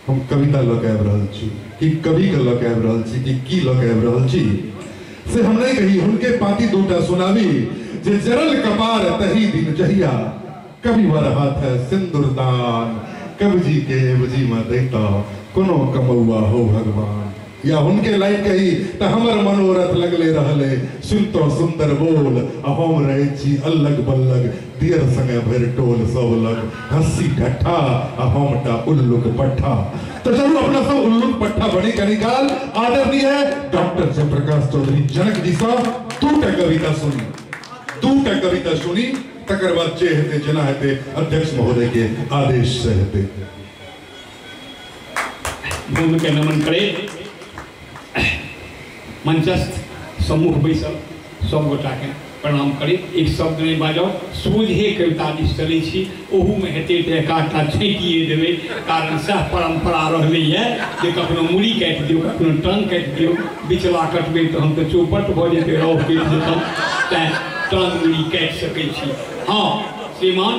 हम कविता लऽ के आबि रहल छी कि कवि के लऽ के आबि रहल छी कि की लऽ के आबि रहल छी से हम नहीं कही। हुनके पाती दूटा सुनाबी जे जरल कपार तही दिन जहिया कवि वर हाथ है सिंदूरदान, कवि जी के एवजी में दैता कोनो कमौआ हो भगवान। या हुनके लाइन कही त हमर मनोरथ लगले रहले सुनतो सुंदर बोल, आ हम रहे छी अलग बल्लग दियर संगे भरि टोल सब लग हंसी ठट्ठा आ हम टा उल्लूक पट्ठा। तो चलू अपना सब उल्लूक पट्ठा बनी कनिकाल। आदरणीय डॉक्टर जयप्रकाश चौधरी जनक जी सँ दूटा कविता सुनी, दूटा कविता सुनी, तकर बाद जे हेतै जेना हेतै अध्यक्ष महोदय के आदेश से हेतै। भूमि के नमन करे मंचस्थ सम्मुख बैसल सब गोटा के प्रणाम करी। एक शब्द नहीं बाजब, सोझे कविता दिस चलै छी, ओहूमे हेतै तऽ एकाधटा छेकिए देबै, कारण सएह परम्परा रहलैए जे कखनो मूड़ी काटि दियौ, कखनो टाँग काटि दियौ, बिचला कटबै तहन तऽ चौपट भऽ जेतै, रौह कटि जेतै, तैँ टाँग मूड़ी काटि सकै छी। हँ श्रीमान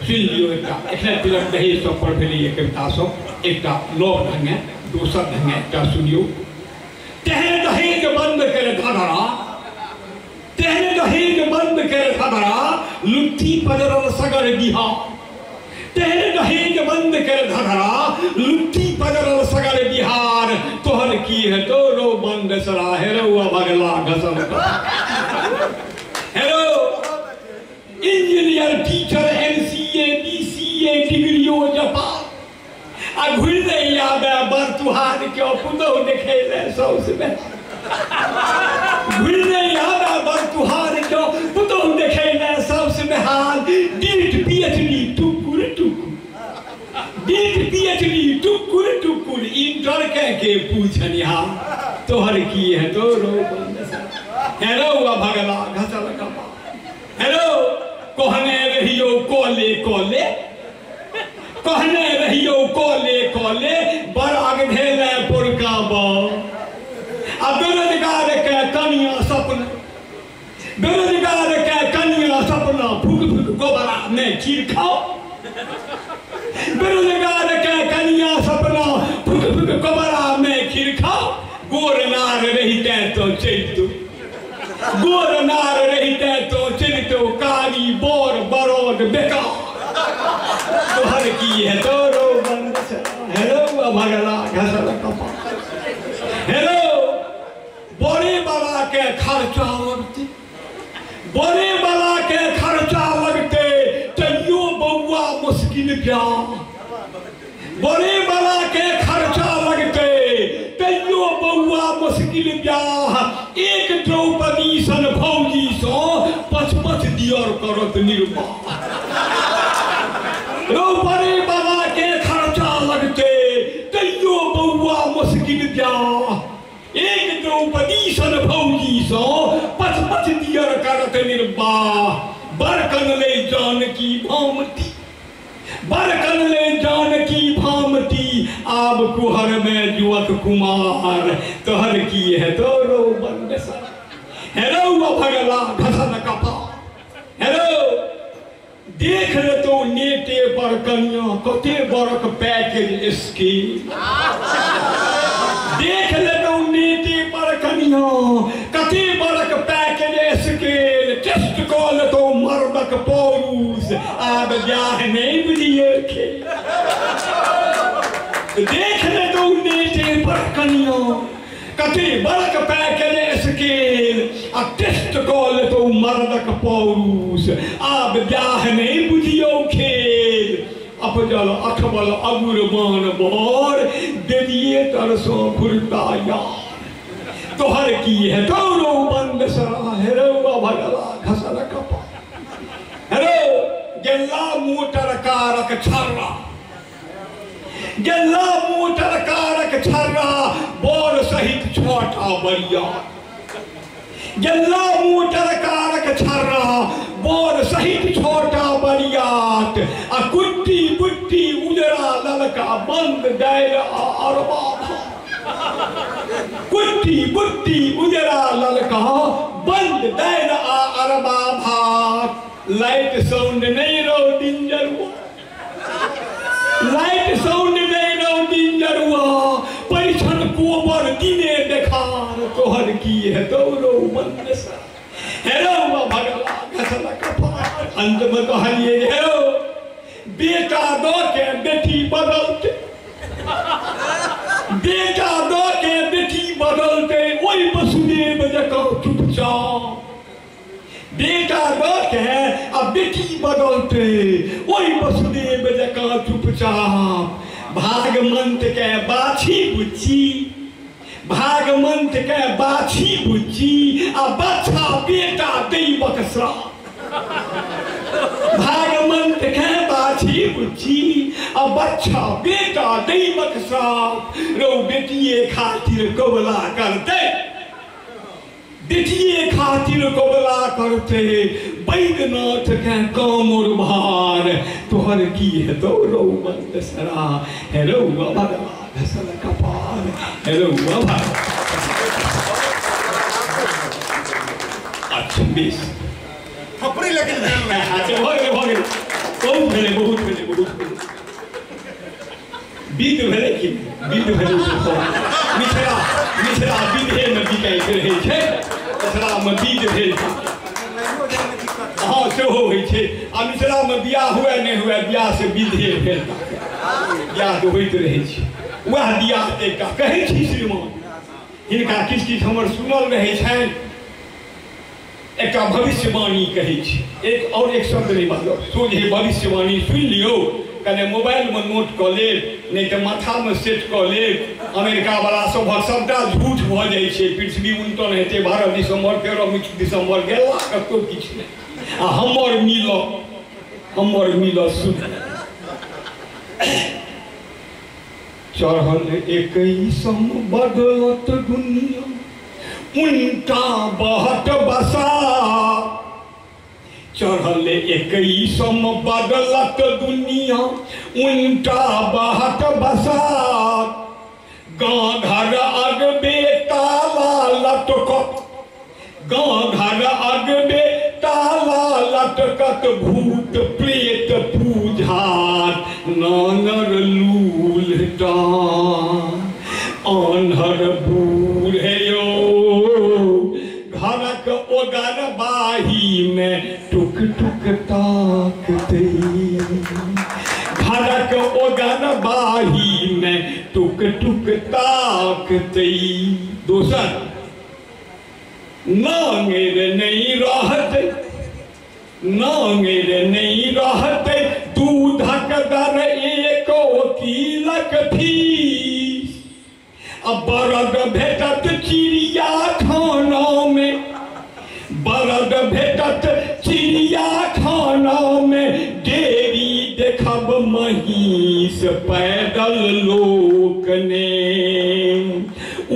सुनि लियौ एकटा, एखने तिलक दहेज सब पर भेलैए कविता सब, एकटा नव ढंगे दोसर ढंगे एकटा सुनियौ। तेहन दहेज बंद करे धधरा, तेहन दहेज बंद करे धधरा, लुत्थी पजरल सगर बिहार। तेहन दहेज बंद करे धधरा, लुत्थी पजरल सगर बिहार, तोहर की है तोरो बंद सरा हेरो भगला घसल। हेरो इंजीनियर टीचर एनसीए बीसीए डिग्रियो जपान, आ घुरि नहि आबे बर तुहार के पुतहु देखै ले साउस में, घुरि नहि आबे बर तुहार के पुतहु देखै ले साउस में हाल। डीट पीएचडी टुकुर टुकुर, डीट पीएचडी टुकुर टुकुर, इंटर के पूछनिहार, तोहर की है तोरो बंद हेरो भगला घसल कपार। हेरो कहने रहियो कोले कोले, कहने रहियो कोले कोले, बराग भेले पुरका बा, आ बेरोजगार के कनिया सपना, बेरोजगार के कनिया सपना, फूक फूक गोबरा में खीर खाओ। बेरोजगार के कनिया सपना, फूक फूक गोबरा में खीर खाओ, गोर नार रहिते तो चलितो, गोर नार रहिते तो चलितो, कारी बोर बरोड बेकार, तोहर की है तोरो बंद हेरो भगला घसल कपार। हेरो बड़े वाला के खर्चा लगते, बड़े वाला के खर्चा लगते, तैयो बउआ मुश्किल ब्याह, बड़े वाला के खर्चा लगते, तैयो बउआ मुश्किल ब्याह, एक द्रौपदी सन भौजी सँ पच पच दियर करत निर्वाह। बड़े बाबा के खर्चा लगते, तैयो बउआ मुश्किल ब्याह, एक द्रौपदी सन भौजी सँ पच पच दियर करत निर्वाह। बरकन ले जानकी भामती, बरकन ले जानकी भामती, आब कुहर में जुवक कुमार, तोहर की है तोरो बंद हेरो भगला घसन कपार। हेरो देख ले तो नेटे पर कनिया कते बड़क पैकेज स्कीम, देख ले तो नेटे पर कनिया कते बड़क पैकेज स्केल, टेस्ट कऽ ले तो मर्दक पौरुष, आब ब्याह नहीं बुझिए खेल। देख ले तो नेटे पर कनिया कते बड़क पैकेज स्केल, आ टेस्ट कऽ ले तो मर्दक पौरुष, आब ब्याह नहीं बुझियो खेल। अपजल अखबल अगुर मान बर, देविए तरसो घुरता यार, तोहर की है तोरो बंद सरा हेरो भगला घसल कपार। हेरो गेला मोटर कारक छर्रा, गेला मोटर कारक छर्रा, बर सहित छठा बरिया, गेला मोटर कारक छर्रा, बर सहित छोटा बरियात, आ कुट्टी बुट्टी उजरा ललका बंद दाइल आ अरबा भात, कुट्टी बुट्टी उजरा ललका बंद दाइल आ अरबा भात। लाइट साउंड नहीं रहो डिंजर, लाइट साउंड नहीं रहो डिंजर। हेतौ रौ मंदसा हे रौ भगला घसल कपार। अंत में कहलिए हे रौ बेटा दो के बेटी बदलते, बेटा दो के बेटी बदलते ओहि वसुदेव जकाँ चुपचाप, बेटा दो के आ बेटी बदलते ओहि वसुदेव जकाँ चुपचाप। भागमंत के बाछी बुच्ची, भागमंत के बाछी बुच्ची आ बच्चा बेटा दैवक श्राप। भागमंत के बाछी बुच्ची आ बच्चा बेटा दैवक श्राप। रौ बेटिए खातिर कबला करते, बेटिए खातिर कबला करते बैद्यनाथ के कामोर भार। तोहर की हेतौ रौ मंदसरा हे रौ भगवा घसल कपार हे रौ भगवा। अच्छा बेस थपड़ी लेकिन अच्छा भऽ गेलै भऽ गेलै बहुत भेलै बहुत भेलै बहुत भेलै विध भेलै कि विध भेलै। मिथिला मिथिला विधेमे बिकाइत रहै छै, मिथिलामे विध भेल। हाँ सेहो होइ छै। आ मिथिलामे बियाह हुए नहि हुए बियाह से विधे भेल, बियाह तऽ होइत रहै छै। वएह बियाह एकटा कहै छी श्रीमान, हिनका किछु किछु हमर सुनल रहै छनि। एकटा भविष्यवाणी कहै छी, एक और एक शब्द नहि बाजब, सोझे भविष्यवाणी सुनि लियौ, कने मोबाइलमे नोट कऽ लेब, नहि तऽ माथामे सेट कऽ लेब। अमेरिका वाला सभक सबटा झूठ भऽ जाइ छै, पृथ्वी उनटन हेतै 12 दिसम्बर 13 दिसम्बर गेला कतहु किछु नहि। आ हमर मिलऽ हमर मिलऽ सुन। चढ़ल 21 बदलत दुनिया उनटा बहत बसा, चढ़ल 21 बदलत दुनिया उनटा बहत बसा। गाँव घर अगबे ताला लटकत, गाँव घर अगबे ताला लटकत भूत प्रेत पूजात नानर लूलटा आन्हर बूढ़ यो घरक ओगर बाही में टुक टुक ताकते, घरक ओगर बाही में टुक टुक ताकते। दोसर नांगेर नहीं रहते, नांगेर नहीं रहते दूधक दर एको कीलक फीस। अब बरद भेटत चिड़िया खाना में, बरद भेटत चिड़िया खाना में डेरी देखब महीस पैदल लोक ने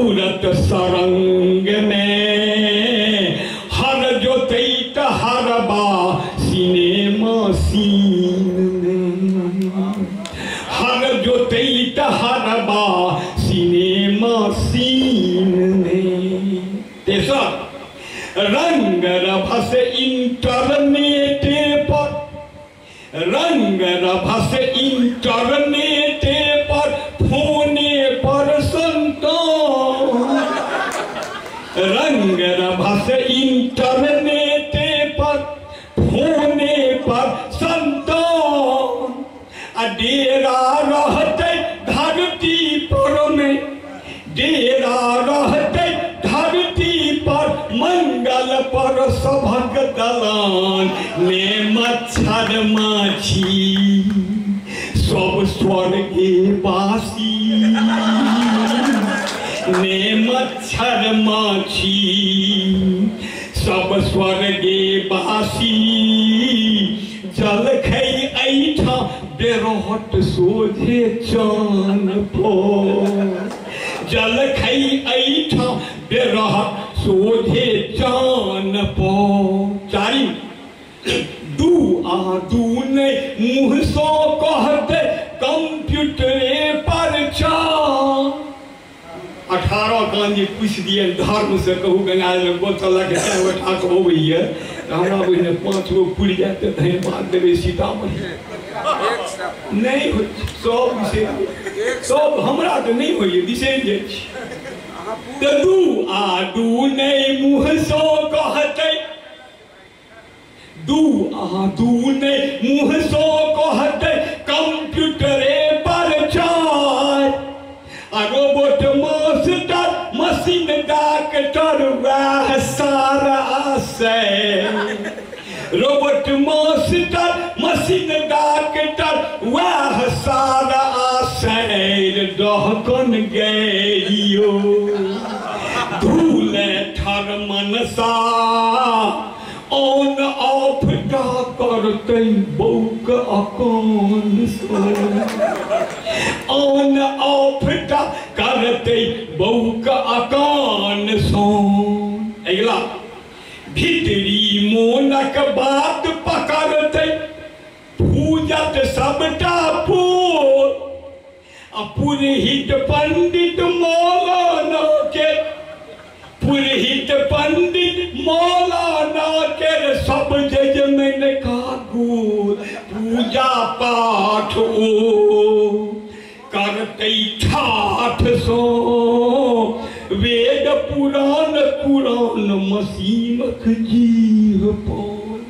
उड़त सरंग में। हर जोतैत हरबा सिनेमा सीन में, हर जोतैत हरबा सिनेमा सीन में। तेसर रंग रभस इंटरनेट पर, रंग रभस इंटरनेट पर फोने पर संतान, रंग रभस इंटरनेट पर फोने पर संतान। आ डेरा रहते धरती पर में, डेरा रहते धरती पर मंगल पर सभक दलान ने मच्छर माछी सब स्वर्गे वासी, ने मच्छर माछी सब स्वर्गे वासी। जलखै ऐठा बेरहट सोझे चान पर, जलखै ऐठा बेरहट सोझे चान पर। चारिम दू आ दू नहीं मुँह सो कहते कंप्यूटरे पर चार। 18 कान जे पूछि दिए धर्म से कहू गंगा बोतल लऽ के 4 गो ठाक अबैए तऽ हमरा बुझने 5 गो पुरि जायत तऽ धन्यवाद देबै सीतामढ़ी। नहीं हो, सब बिसरि, सब हमरा तऽ नहि होइए, बिसरि जाइ छी। त दू आ दू नहि मुँह सँ कहतै, दू आ दू नहि मुँह सँ कहतै, कंप्यूटरे पर चार आ रोबोट मास्टर मशीन डॉक्टर वएह सारा से, रोबोट मास्टर मशीन डॉक्टर वएह सारा सैर डहकन गैरियो धूले ठर मनसा ऑन ऑफ टा करतै बौक अकान सो, ऑन ऑफ टा करतै बौक अकान सो। अगिला भीतरी मोनक बात पकड़तै फूजत सबटा फूल आ पुरहित पंडित मौलाना के, पुरहित पंडित मौलाना के सब जजमन कागुल पूजा पाठ ओ करतै ठाठ सो वेद पुराण पुराण मसीमक जीह पर,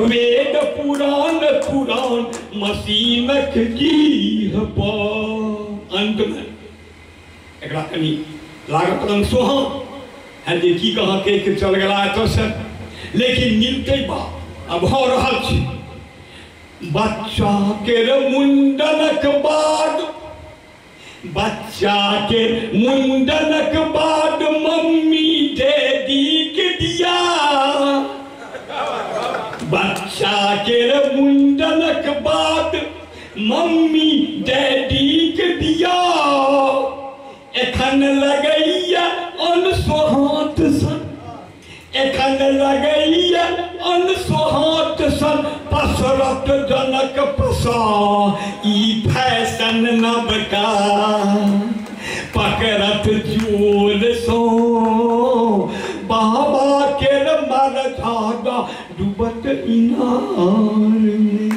वेद पुराण पुराण मसीमक जीह पर। अंत में एकरा कनी लागत रंग सोहा है जे की कहाँ के चल गया एतऽसँ, लेकिन मिलतै बात आ भऽ रहल छै। बच्चा के मुंडनक बाद, बच्चा के मुंडनक बाद मम्मी डैडी के दिया, बच्चा के मुंडनक बाद मम्मी डैडी के दिया, एखन लगैया अनसोहात सन, एखन लगैया अनसोहात सन पसरत जनक पसा ई फैशन नबका पकड़त जोर सो बाबा के मर झाड़ा डूबत इनार में।